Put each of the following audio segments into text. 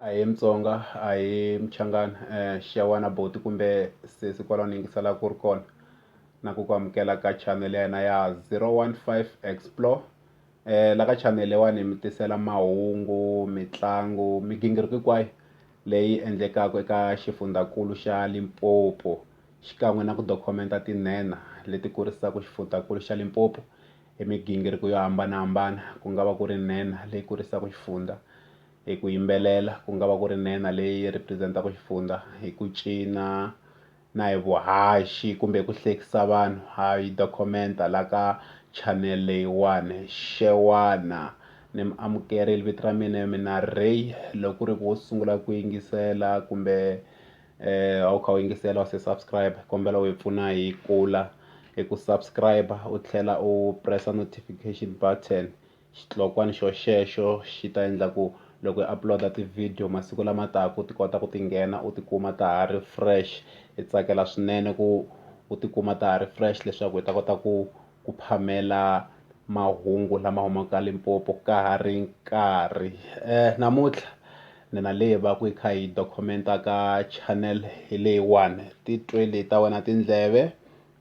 Ahee Mutsonga ahee Muchangana xewani buti kumbe sesi kwalano yingiselaka ku ri kona na ku ku amukela ka channel ya hina ya 015 explore. La ka channel leyiwani hi mi tisela mahungu mitlangu migingiriko hinkwayo leyi endlekaka eka xifundzankulu xa Limpopo xikan'we na ku document-a tinhenha leti kurisaka xifundzankulu xa Limpopo hi migingiriko yo hambanahambana ku nga va ku ri nhenha leyi kurisaka xifundza hi ku yimbelela ku nga va ku ri nhenha leyi represent-aka xifundza hi ku cina na hi vuhaxi kumbe hi ku hlekisa vanhu ha yi document-a la ka channel leyiwani xewani ni mi amukerile vito ra mina hi mina Ray loko ku ri ku wo sungula ku yingisela kumbe a wu kha u yingisela wa se subscribe kombela u hi pfuna hi kula hi ku subscribe u tlhela u press notification button Xihlokwani xo xexo xi ta endla ku loko hi upload-a ti-video masiku lama taka ti kota ku ti nghena u tikuma ta ha ri fresh hi tsakela swinene ku u tikuma ta ha ri fresh leswaku hi ta kota ku ku phamela mahungu lama humaka Limpopo ka ha ri nkarhi namuntlha ni na leyi va ku hi kha hi document-a ka channel hi leyiwani titweli ta wena tindleve.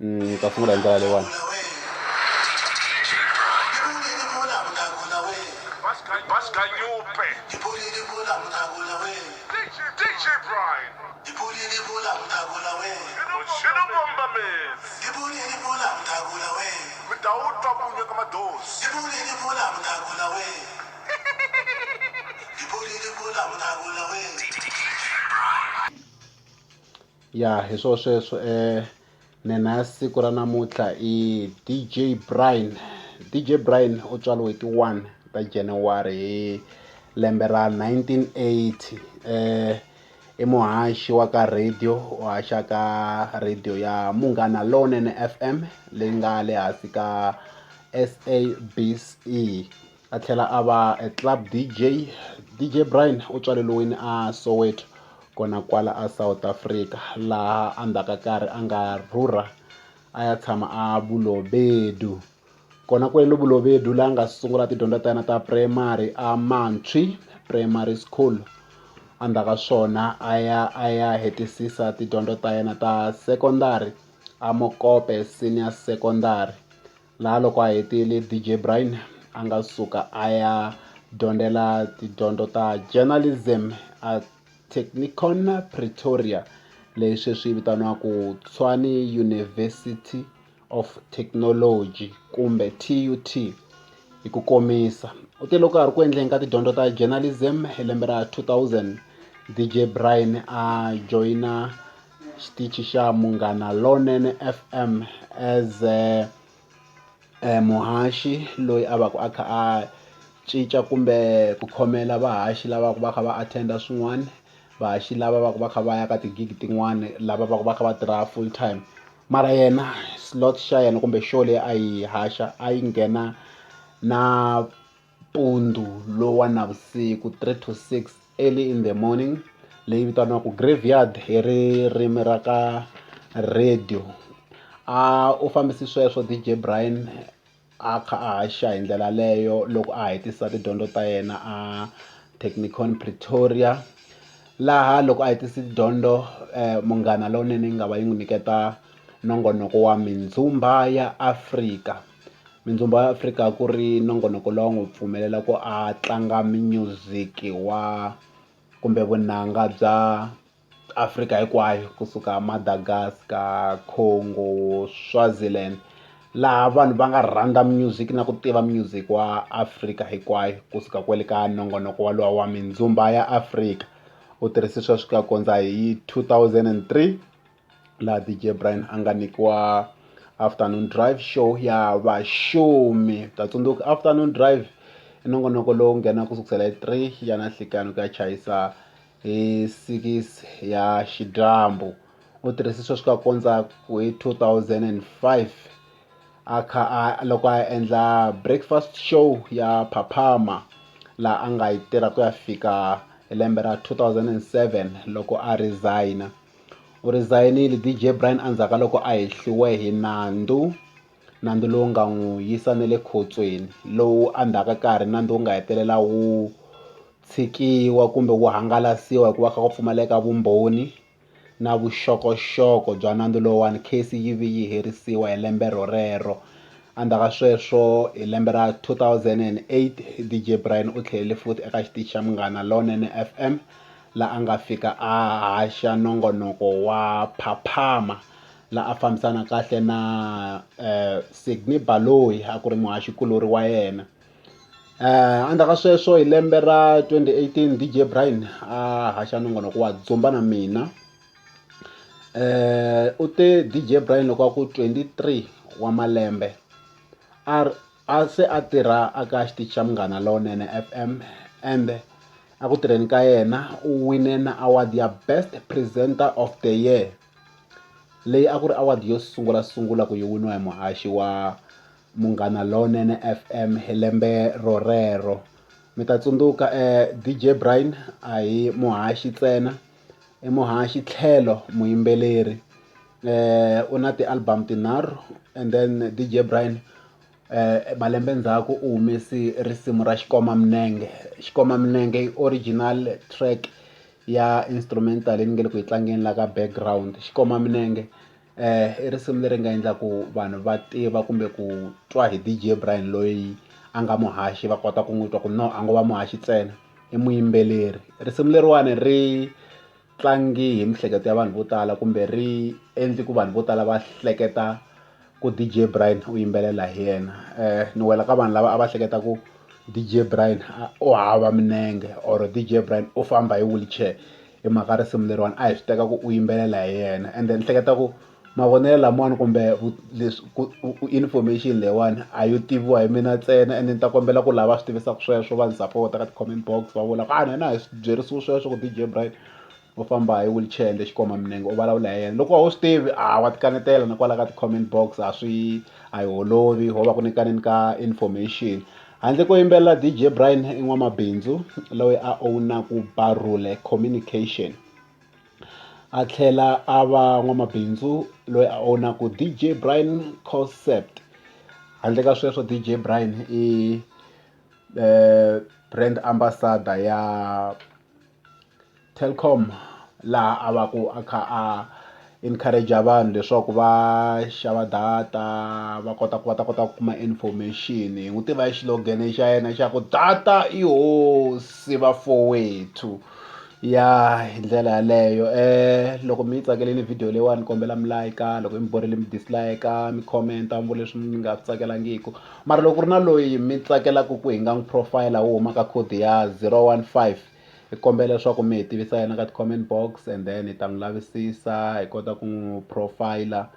Ni ta sungula hi ndlela leyiwani. Ya hi swo sweswo Nhenha ya siku ra namuntlha i D_J Brian. D_J Brian u tswariwe hi ti one ta January hi lembe ra 1980 i muhaxi wa ka radio u haxa ka radio ya Munghana Lonene F_M leyi nga le hansi ka S_A_B_C a tlhela a va a club D_J. D_J Brian u tswaleriwile a Soweto kona kwala a South Africa laha endzhaku ka nkarhi a nga rhurha a ya tshama a Bolobedu kona kwale Bolobedu laha a nga sungula tidyondzo ta yena ta primary a Mantshwi Primary School endzhaku ka swona a ya a ya hetisisa tidyondzo ta yena ta secondary a Mokope Senior Secondary. Laha loko a hetile D_J Brian a nga suka a ya dyondzela tidyondzo ta journalism a Technikon Pretoria leyi sweswi yi vitaniwaka Tshwane University of Technology kumbe T_U_T hi ku komisa. U te loko a ha ri ku endleni ka tidyondzo ta journalism hi lembe ra 2000 D_J Brian a joyina xitichi xa Munghana Lonene F_M as muhaxi loyi a va ku a kha a cinca kumbe ku khomela vahaxi lava va ku va kha va attend-a swin'wana vahaxi lava va ku va kha va ya ka ti-gig tin'wani lava va ku va kha va tirha full time mara yena slot xa yena kumbe show leyi a yi haxa a yi nghena na mpundzu lowa navusiku 3 to 6 early in the morning leyi vitaniwaka graveyard hi ririmi ra ka radio a u fambisi sweswo D_J Brian a kha a haxa hi ndlela leyo loko a hetisa tidyondzo ta yena a Technikon Pretoria laha loko a hetise tidyondzo Munghana Lonene yi nga va yi n'wi nyiketa nongonoko wa Mindzhumba ya Afrika. Mindzhumba ya Afrika ku ri nongonoko lowu n'wi pfumelela ku a tlanga music wa kumbe vunanga bya Afrika hinkwayo kusuka Madagascar, Congo, Swaziland laha vanhu va nga rhandza music na ku tiva music wa Afrika hinkwayo kusuka kwale ka nongonoko walowo wa Mindzhumba ya Afrika u tirhise sweswo ku ya kondza hi 2003. Laha D_J Brian a nga nyikiwa afternoon drive show ya vaxumi ta tsundzuka afternoon drive i nongonoko lowu nghenaka ku sukusela hi 3 ya na nhlikani ku ya chayisa hi 6 ya xidyambu u tirhise sweswi ka kondza hi 2005 a kha a loko a endla breakfast show ya Phaphama laha a nga yi tirha ku ya fika hi lembe ra 2007 loko a resign-a. U resign-ile D_J Brian endzhaku ka loko a hehliwe hi nandzu, nandzu lowu nga n'wi yisa na le khotsweni lowu endzhaku ka nkarhi nandzu wu nga hetelela wu tshikiwa kumbe wu hangalasiwa hikuva kha ku pfumaleka vumbhoni na vuxokoxoko bya nandzu lowuwani case yi vi yi herisiwa hi lembe rorero. Endzhaku ka sweswo hi lembe ra 2008 DJ Brian u tlhelele futhi eka xitichi xa Munghana Lonene F_M la a nga fika a haxa nongonoko wa Phaphama la a fambisana kahle na Sydney Baloyi a ku ri muhaxikulori wa yena. Endzhaku ka sweswo hi lembe ra 2018 D_J Brian a haxa nongonoko wa Dzumba na mina u te D_J Brian loko a ku 23 wa malembe a ri a se a tirha aka xitichi xa Munghana Lonene F_M ende a ku tirheni ka yena u wine na award ya best presenter of the year leyi a ku ri award yo sungula sungula ku yi winiwa hi muhaxi wa Munghana Lonene F_M hi lembe rorero. Mi ta tsundzuka D_J Brian a hi muhaxi ntsena i muhaxi tlhelo muyimbeleri u na ti-album tinharhu and then D_J Brian malembe ndzhaku u humesi risimu ra Xikoma Minenge. Xikoma Minenge i original track ya instrumental leyi ni nge le ku yi tlangeni la ka background. Xikoma Minenge I risimu leri nga endla ku vanhu va tiva kumbe ku twa hi D_J Brian loyi a nga muhaxi va kota ku n'wi twa ku no a ngo va muhaxi ntsena i muyimbeleri. Risimu leriwani ri tlangi hi miehleketo ya vanhu vo tala kumbe ri endli ku vanhu vo tala va hleketa ku D_J Brian u yimbelela hi yena. Ni wela ka vanhu lava a va hleketa ku D_J Brian u hava minenge or D_J Brian u famba hi wheelchair hi mhaka risimu leriwani a hi swi teka ku u yimbelela hi yena ende ni hleketa ku mavonelo lamawani kumbe leswi ku information leyiwani a yo tiviwa hi mina ntsena ende ni ta kombela ku lava swi tivisaka sweswo va ni sapota ka ti-comment box va vula ku a na hina hi swi byerisiwe sweswo ku D_J Brian u famba hi wheelchair ende xikoma minenge u vulavula hi yena loko a wu swi tivi a wa ti kanetela na kwala ka ti-comment box a swi a hi holovi ho va ku nyikaneni ka information. Handle ko yimbelela D_J Brian i n'wamabindzu loyi a own-aku Barule Communication a tlhela a va n'wamabindzu loyi a own-aku D_J Brian Concept handle ka sweswo D_J Brian i brand ambassador ya Telkom laha a va ku a kha a encourage vanhu leswaku va xava data va kota ku va ta kota ku kuma information hi n'wi tiva hi xilogene xa yena xa ku data i hosi vafowethu ya hi ndlela yaleyo loko mi yi tsakelini video leyiwani ni kombela mi like loko yi mi borile mi dislike mi comment-a mi vula leswi mi nga swi tsakelangiku mara loko ku ri na loyi mi tsakelaka ku hi nga n'wi profile wo huma ka code ya 015 hi kombela leswaku mi hi tivisa yena ka ti-comment box and then hi ta n'wi lavisisa hi kota ku n'wi profile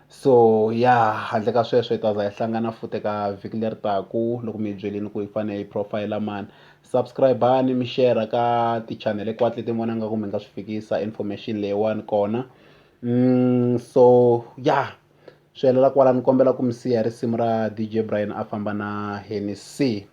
so ya handle ka sweswo hi ta za hi hlangana futhi ka vhiki leri taku loko mi hi byelini ku hi fanele hi profile mani subscribe-ani mi share ka ti-channel hinkwato leti mi vona nga ku mi nga swi fikisa information leyiwani kona so ya swi helela kwala ni kombela ku mi siya risimu ra D_J Brian a famba na Hennessy.